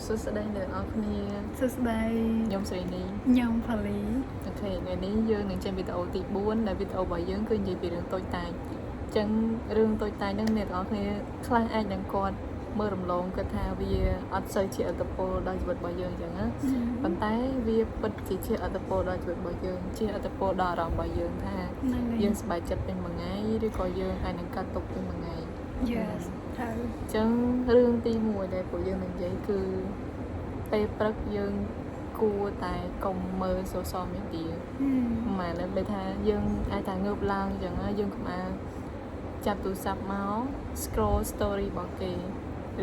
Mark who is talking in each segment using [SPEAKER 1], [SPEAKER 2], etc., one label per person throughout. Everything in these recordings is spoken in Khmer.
[SPEAKER 1] សួស្តីអ្នកទាំងអស់គ្នា
[SPEAKER 2] សួស្តី
[SPEAKER 1] ខ្ញុំស្រីនី
[SPEAKER 2] ខ្ញុំផលី
[SPEAKER 1] Okay ថ្ងៃនេះយើងនឹងចេញវីដេអូទី4ដែលវីដេអូរបស់យើងគឺនិយាយពីរឿងតូចតាចអញ្ចឹងរឿងតូចតាចហ្នឹងអ្នកទាំងអស់គ្នាខ្លះអាចនឹងគាត់មើលរំលងគិតថាវាអត់សូវជាឥទ្ធិពលដល់ជីវិតរបស់យើងអញ្ចឹងណាប៉ុន្តែវាពិតជាជាឥទ្ធិពលដល់ជីវិតរបស់យើងជាឥទ្ធិពលដល់អារម្មណ៍របស់យើងថា
[SPEAKER 2] ហ្នឹងហើយ
[SPEAKER 1] យើងសប្បាយចិត្តពេញមួយថ្ងៃឬក៏យើងអាចនឹងកាត់ទុកពេញមួយថ្ងៃ
[SPEAKER 2] Yes ត្រូវ
[SPEAKER 1] អញ្ចឹងរឿងទី1ដែលពួកយើងនឹងនិយាយគឺពេលព្រឹកយើងគួរតែកុំមើល social media ម៉ែនៅពេលថាយើងអាចថាងើបឡើងអញ្ចឹងណាយើងកុំអាចចាប់ទូរស័ព្ទមក scroll story របស់គេ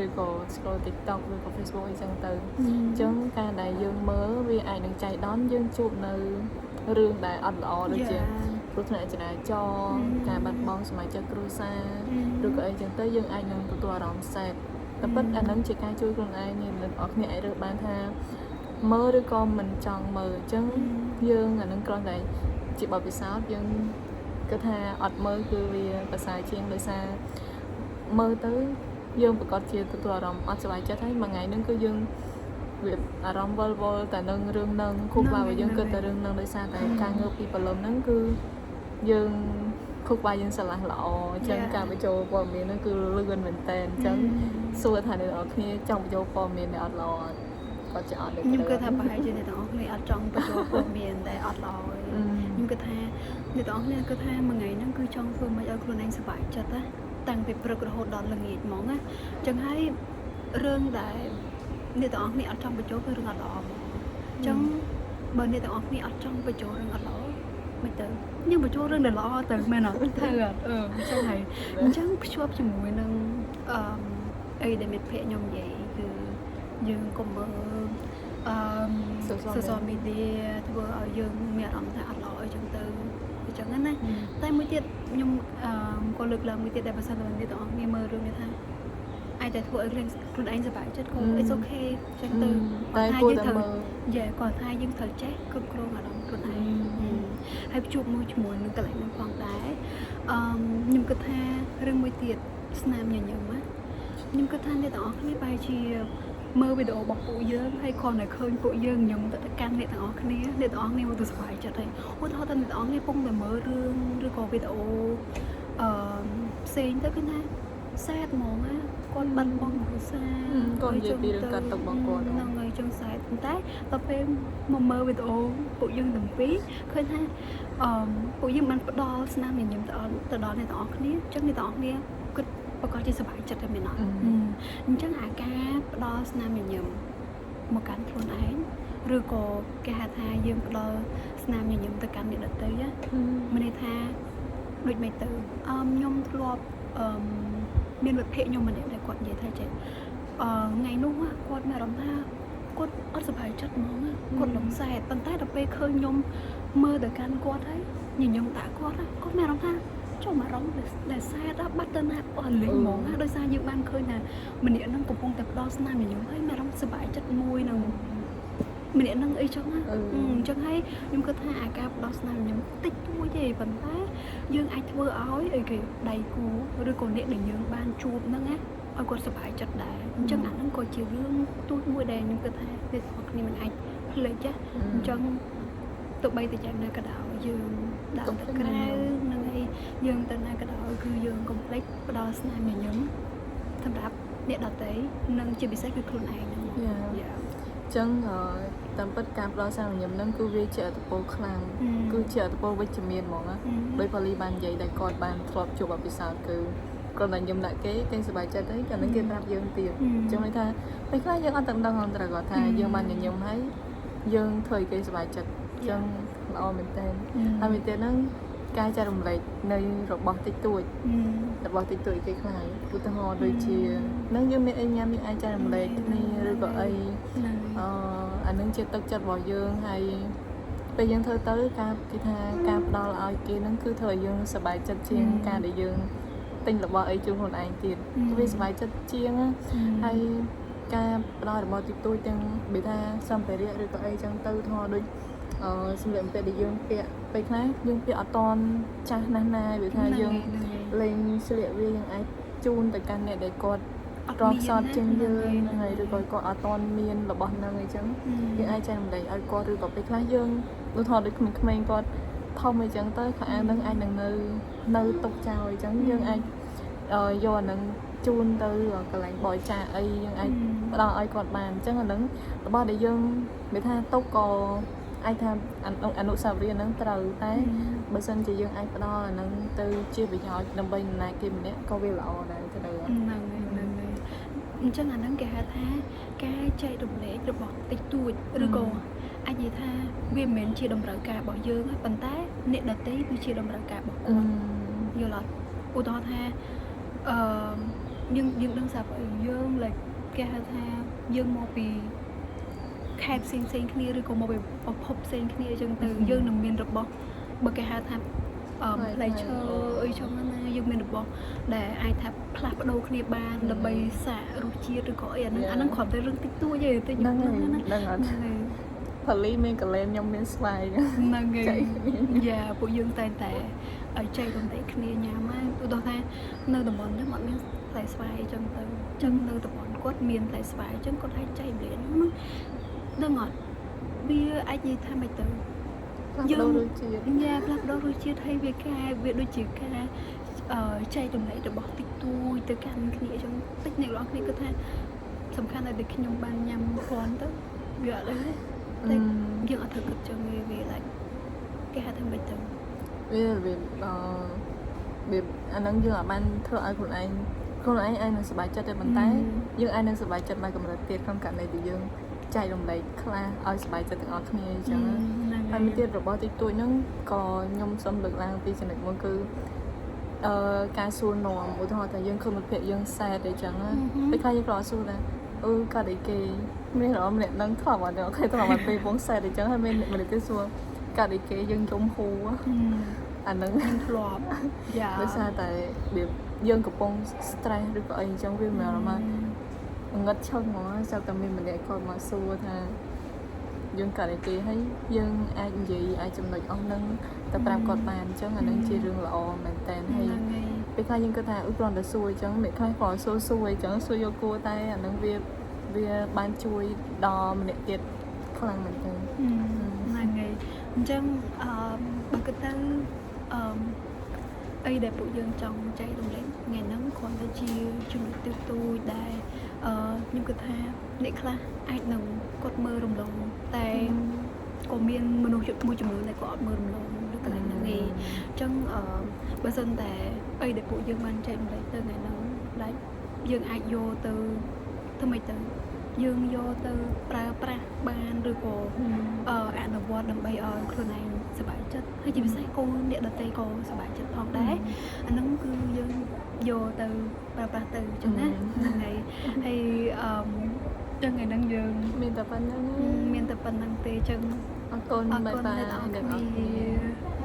[SPEAKER 1] ឬក៏ scroll TikTok ឬក៏ Facebook អីចឹងទៅអញ្ចឹងការដែលយើងមើលវាអាចនឹងចៃដន្យយើងជួបនៅរឿងដែលអត់ល្អដូចជា គ្រោះថ្នាក់ចរាចរណ៍ការបាត់បង់សមាជិកគ្រួសារឬក៏អីចឹងទៅយើងអាចនឹងទទួលអារម្មណ៍ sad តែពិតអាហ្នឹងជាការជួយខ្លួនឯងអ្នកទាំងអស់គ្នាអាចរើសបានថាមើលឬក៏មិនចង់មើលអញ្ចឹងយើងអាហ្នឹងគ្រាន់តែជាបទពិសោធន៍យើងគិតថាអត់មើលគឺវាប្រសើរជាងដោយសារមើលទៅយើងប្រកាសជាទទួលអារម្មណ៍អត់សប្បាយចិត្តហើយមួយថ្ងៃហ្នឹងគឺយើងវាអារម្មណ៍វិលវល់តែនឹងរឿងហ្នឹងខួរក្បាលរបស់យើងគិតតែរឿងហ្នឹងដោយសារតែការងើបពីព្រលឹមហ្នឹងគឺយើងខួរក្បាលយើងស្រឡះល្អអញ្ចឹងការបញ្ចូលព័ត៌មានហ្នឹងគឺលឿនមែនតើអញ្ចឹងសួរថាអ្នកនរគ្នាចង់បញ្ចូលព័ត៌មានដែលអត់ល្អអត់គាត់จะអត់ទេ
[SPEAKER 2] ខ្ញុំគិតថាប្រហែលជាអ្នកទាំងអស់គ្នាអត់ចង់បញ្ចូលព័ត៌មានដែលអត់ល្អទេខ្ញុំគិតថាអ្នកទាំងអស់គ្នាគិតថាមួយថ្ងៃហ្នឹងគឺចង់ធ្វើម៉េចឲ្យខ្លួនឯងសប្បាយចិត្តណាតាំងពីព្រឹករហូតដល់ល្ងាចហ្មងណាអញ្ចឹងហើយរឿងដែលអ្នកទាំងអស់គ្នាអត់ចង់បញ្ចូលគឺរឿងអត់ល្អហ្មងអញ្ចឹងបើអ្នកទាំងអស់គ្នាអត់ចង់បញ្ចូលរឿងអត់ល្អមិនទៅយើងបញ្ចូលរឿងដែលល្អទៅមែនអត់ត្រូវអត់អឺអញ្ចឹងហើយអញ្ចឹងភ្ជាប់ជាមួយនឹងអឺអីដែលមិត្តភក្តិខ្ញុំនិយាយគឺយើងកុំមើលអឺ social media ធ្វើឲ្យយើងមានអារម្មណ៍ថាអត់ល្អអីចឹងទៅអញ្ចឹងណាតែមួយទៀតខ្ញុំអឺក៏លើកឡើងមួយទៀតដែលបើសិនតែអ្នកទាំងអស់គ្នាមើលរឿងនេះថាអាចតែធ្វើឲ្យខ្លួនឯងសប្បាយចិត្តក៏ it's okay ចឹងទៅ
[SPEAKER 1] តែគួរតែមើល
[SPEAKER 2] Yeah គាត់ថាយើងត្រូវចេះគ្រប់គ្រងអារម្មណ៍ខ្លួនឯងហើយជួបមួយជាមួយនឹងកន្លែងនឹងផងដែរអឺខ្ញុំគិតថារឿងមួយទៀតស្នាមញញឹមណាខ្ញុំគិតថាអ្នកទាំងអស់គ្នាបែរជាមើលវីដេអូរបស់ពួកយើងហើយគ្រាន់តែឃើញពួកយើងញញឹមទៅកាន់អ្នកទាំងអស់គ្នាអ្នកទាំងអស់គ្នាមកទៅសប្បាយចិត្តហើយឧទាហរណ៍ថាអ្នកទាំងអស់គ្នាពងតែមើលរឿងឬក៏វីដេអូអឺផ្សេងទៅគឺថា sad ហ្មងណាគាត់បាត់បង់គ្រួសារ
[SPEAKER 1] គាត់និយាយពីរឿងកាត់ទុករបស់គាត់
[SPEAKER 2] ហ្នឹងហើយចង់ sad ប៉ុន្តែដល់ពេលមកមើលវីដេអូពួកយើងទាំងពីរឃើញថាអឺពួកយើងបានផ្ដល់ស្នាមញញឹមទៅដល់អ្នកទាំងអស់គ្នាអញ្ចឹងអ្នកទាំងអស់គ្នាគិតប្រកាសជាសប្បាយចិត្តតែមែនអត់អញ្ចឹងអាការផ្ដល់ស្នាមញញឹមមកកាន់ខ្លួនឯងឬក៏គេហៅថាយើងផ្ដល់ស្នាមញញឹមទៅកាន់អ្នកដទៃណាមានន័យថាដូចមិនទៅអឺខ្ញុំធ្លាប់អឺមានមិត្តភក្តិខ្ញុំម្នាក់ដែលគាត់និយាយថាចេះអឺថ្ងៃនោះគាត់មានអារម្មណ៍ថាគាត់អត់សប្បាយចិត្តហ្មងគាត់លំ sad ប៉ុន្តែដល់ពេលឃើញខ្ញុំមើលទៅកាន់គាត់ហើយញញឹមដាក់គាត់គាត់មានអារម្មណ៍ថាចុះអារម្មណ៍ដែល sad បាត់ទៅណាអស់លេងហ្មងណាដោយសារយើងបានឃើញថាម្នាក់ហ្នឹងកំពុងតែផ្ដល់ស្នាមញញឹមហើយមានអារម្មណ៍សប្បាយចិត្តមួយនឹងម្នាក់ហ្នឹងអីចឹងណាអញ្ចឹងហើយខ្ញុំគិតថាអាការផ្ដល់ស្នាមញញឹមតិចតួចទេប៉ុន្តែយើងអាចធ្វើឲ្យអីគេដៃគូឬក៏អ្នកដែលយើងបានជួបហ្នឹងណាឲ្យគាត់សប្បាយចិត្តដែរអញ្ចឹងអាហ្នឹងក៏ជារឿងទូចមួយដែលខ្ញុំគិតថាអ្នកទាំងអស់គ្នាមិនអាចភ្លេចណាអញ្ចឹងទោះបីតែយ៉ាងណាក៏ដោយយើងដើរទៅក្រៅនឹងអីយើងទៅណាក៏ដោយគឺយើងកុំភ្លេចផ្ដល់ស្នាមញញឹមសម្រាប់អ្នកដទៃនិងជាពិសេសគឺខ្លួនឯងហ្នឹង
[SPEAKER 1] Yeah ចឹងតាមពិតការផ្ដល់ស្នាមញញឹមហ្នឹងគឺវាជាឥទ្ធិពលខ្លាំងគឺជាឥទ្ធិពលវិជ្ជមានហ្មងណាដោយផលីបាននិយាយដែលគាត់បានធ្លាប់ជួបបទពិសោធន៍គឺគ្រាន់តែញឹមដាក់គេគេសប្បាយចិត្តហើយកាលហ្នឹងគេប្រាប់យើងទៀតអញ្ចឹងន័យថាពេលខ្លះយើងអត់ទាំងដឹងអន្តរគាត់ថាយើងបានញញឹមហើយយើងធ្វើឲ្យគេសប្បាយចិត្តអញ្ចឹងល្អមែនតើហើយមួយទៀតហ្នឹងការចែករំលែកនៅរបស់តិចតួចរបស់តិចតួចគេខ្លះឧទាហរណ៍ដូចជានឹងយើងមានអីញ៉ាំយើងអាចចែករំលែកគ្នាឬក៏អីអឺអានឹងជាទឹកចិត្តរបស់យើងហើយពេលយើងធ្វើទៅការគេថាការផ្ដល់ឲ្យគេនឹងគឺធ្វើឲ្យយើងសប្បាយចិត្តជាងការដែលយើងទិញរបស់អីជូនខ្លួនឯងទៀតវាសប្បាយចិត្តជាងហើយការផ្ដល់របស់តិចតួចទាំងបើថាសម្ភារៈឬក៏អីចឹងទៅធေါ်ដូចអឺសម្លៀកបំពាក់ដែលយើងពាក់ពេលខ្លះយើងពាក់អត់តន់ចាស់ណាស់ណាវាថាយើងលេងស្លៀកវាយើងអាចជូនទៅកាន់អ្នកដែលគាត់
[SPEAKER 2] អត់
[SPEAKER 1] រក
[SPEAKER 2] មាន
[SPEAKER 1] សតជាងយើង
[SPEAKER 2] ហ្នឹង
[SPEAKER 1] ហ្នឹងហើយឬក៏គាត់អត់ទាន់មានរបស់ហ្នឹងអីចឹងយើងអាចចែករំលែកឲ្យគាត់ឬក៏ពេលខ្លះយើងឧទាហរណ៍ដូចក្មេងៗគាត់ធំអីចឹងទៅខោអាវហ្នឹងអាចនឹងនៅទុកចោលអីចឹងយើងអាចយកអាហ្នឹងជូនទៅកន្លែងបរិច្ចាគអីយើងអាចផ្ដល់ឲ្យគាត់បានអញ្ចឹងអាហ្នឹងរបស់ដែលយើងនិយាយថាទុកក៏អាចថាអនុស្សាវរីយ៍ហ្នឹងត្រូវតែបើសិនជាយើងអាចផ្ដល់អាហ្នឹងទៅជាប្រយោជន៍ដើម្បីនរណាគេម្នាក់ក៏វាល្អដែរត្រូវអត់
[SPEAKER 2] ហ្នឹងហើយហ្នឹងហើយអញ្ចឹងអាហ្នឹងគេហៅថាការចែករំលែករបស់តិចតួចឬក៏អាចនិយាយថាវាមិនមែនជាតម្រូវការរបស់យើងទេប៉ុន្តែអ្នកដទៃគឺជាតម្រូវការរបស់គាត់យល់អត់ឧទាហរណ៍ថាអឺយើងដឹងស្រាប់ហើយយើង like គេហៅថាយើងមកពីខេត្តផ្សេងផ្សេងៗគ្នាឬក៏មកពីប្រភពផ្សេងគ្នាអញ្ចឹងទៅយើងនឹងមានរបស់បើគេហៅថាផ្លែឈើអីចឹងណាយើងមានរបស់ដែលអាចថាផ្លាស់ប្ដូរគ្នាបានដើម្បីសាករសជាតិឬក៏អីអាហ្នឹងអាហ្នឹងគ្រាន់តែរឿងតិចតួចទេតិច
[SPEAKER 1] ហ្នឹងហើយ
[SPEAKER 2] ណា
[SPEAKER 1] ហ្នឹងអត់
[SPEAKER 2] ហ្នឹងហើយ
[SPEAKER 1] ផលីមានកលែនខ្ញុំមានស្វាយ
[SPEAKER 2] ហ្នឹងហើយ
[SPEAKER 1] ចែក
[SPEAKER 2] យ៉ាពួកយើងតែងតែឲ្យចែករំលែកគ្នាញ៉ាំហ្នឹងឧទាហរណ៍ថានៅតំបន់ខ្ញុំអត់មានផ្លែស្វាយអីចឹងទៅអញ្ចឹងនៅតំបន់គាត់មានផ្លែស្វាយអញ្ចឹងគាត់អាចចែករំលែកហ្នឹងដឹងអត់វាអាចនិយាយថាម៉េចទៅ
[SPEAKER 1] ផ្លាស់ប្ដូររសជាតិ
[SPEAKER 2] យ៉ាផ្លាស់ប្ដូររសជាតិហើយវាកែវាដូចជាការចែករំលែករបស់តិចតួចទៅកាន់គ្នាអញ្ចឹងតិចអ្នកទាំងអស់គ្នាគិតថាសំខាន់តែខ្ញុំបានញ៉ាំគ្រាន់ទៅវាអត់អីទេតែយើងអត់ត្រូវគិតចឹងទេវា like គេហៅថាម៉េចទៅ
[SPEAKER 1] វារបៀបអឺរបៀបអាហ្នឹងយើងអាចបានធ្វើឲ្យខ្លួនឯងខ្លួនឯងអាចនឹងសប្បាយចិត្តទេប៉ុន្តែយើងអាចនឹងសប្បាយចិត្តមួយកម្រិតទៀតក្នុងករណីដែលយើងចែករំលែកខ្លះឲ្យសប្បាយចិត្តទាំងអស់គ្នាអញ្ចឹងណា
[SPEAKER 2] ហ្នឹង
[SPEAKER 1] ហើយមួយទៀតរបស់តិចតួចហ្នឹងក៏ខ្ញុំសូមលើកឡើងពីចំណុចមួយគឺការសួរនាំឧទាហរណ៍ថាយើងឃើញមិត្តភក្តិយើង sad អីចឹងណាពេលខ្លះយើងក៏អត់សួរដែរអឺកាត់អីគេមានអារម្មណ៍ម្នាក់ហ្នឹងធ្លាប់អត់ទេOK ធ្លាប់អត់ពេលបង sad អីចឹងហើយមានម្នាក់ទៀតសួរកាត់អីគេយើងយំហូអាហ្នឹង
[SPEAKER 2] ខ្ញុំធ្លាប់យ៉ា
[SPEAKER 1] ដោយសារតែរបៀបយើងកំពុង stress ឬក៏អីអញ្ចឹងវាមានអារម្មណ៍ថាងឹតឈឹងហ្មងស្រាប់តែមានម្នាក់គាត់មកសួរថាយើងកាត់អីគេហើយយើងអាចនិយាយអាចចំណុចអស់ហ្នឹងទៅប្រាប់គាត់បានអញ្ចឹងអាហ្នឹងជារឿងល្អមែនតើហើយ
[SPEAKER 2] ហ្នឹងហើយ
[SPEAKER 1] ពេលខ្លះយើងគិតថាអ៊ុយគ្រាន់តែសួរអញ្ចឹងអ្នកខ្លះក៏សួរសួរអញ្ចឹងសួរយកគួរតែអាហ្នឹងវាបានជួយដល់ម្នាក់ទៀតខ្លាំងមែនតើ
[SPEAKER 2] ហ្នឹងហើយអញ្ចឹងអឺបើគិតទៅអឺអីដែលពួកយើងចង់ចែករំលែកថ្ងៃហ្នឹងគ្រាន់តែជាចំណុចតូចតូចដែលខ្ញុំគិតថាអ្នកខ្លះអាចនឹងគាត់មើលរំលងតែក៏មានមនុស្សមួយចំនួនដែលគាត់អត់មើលរំលងនៅកន្លែងហ្នឹងឯងអញ្ចឹងបើសិនតែអីដែលពួកយើងបានចែករំលែកទៅថ្ងៃហ្នឹងដែលយើងអាចយកទៅធ្វើម៉េចទៅយើងយកទៅប្រើប្រាស់បានឬក៏អនុវត្តដើម្បីឲ្យខ្លួនឯងសប្បាយចិត្តហើយជាពិសេសកូនអ្នកដទៃក៏សប្បាយចិត្តផងដែរអាហ្នឹងគឺយើងយកទៅប្រើប្រាស់ទៅចឹងណាហ្នឹងហើយហើយអឺចឹងថ្ងៃហ្នឹងយើង
[SPEAKER 1] មានតែប៉ុណ្្នឹង
[SPEAKER 2] មានតែប៉ុណ្្នឹងទេចឹង
[SPEAKER 1] អរគុណ
[SPEAKER 2] អរគុណ
[SPEAKER 1] បាយបាយ
[SPEAKER 2] អ្នកទាំងអស់
[SPEAKER 1] អ្នកទាំងអស់
[SPEAKER 2] គ្នា
[SPEAKER 1] គ្នា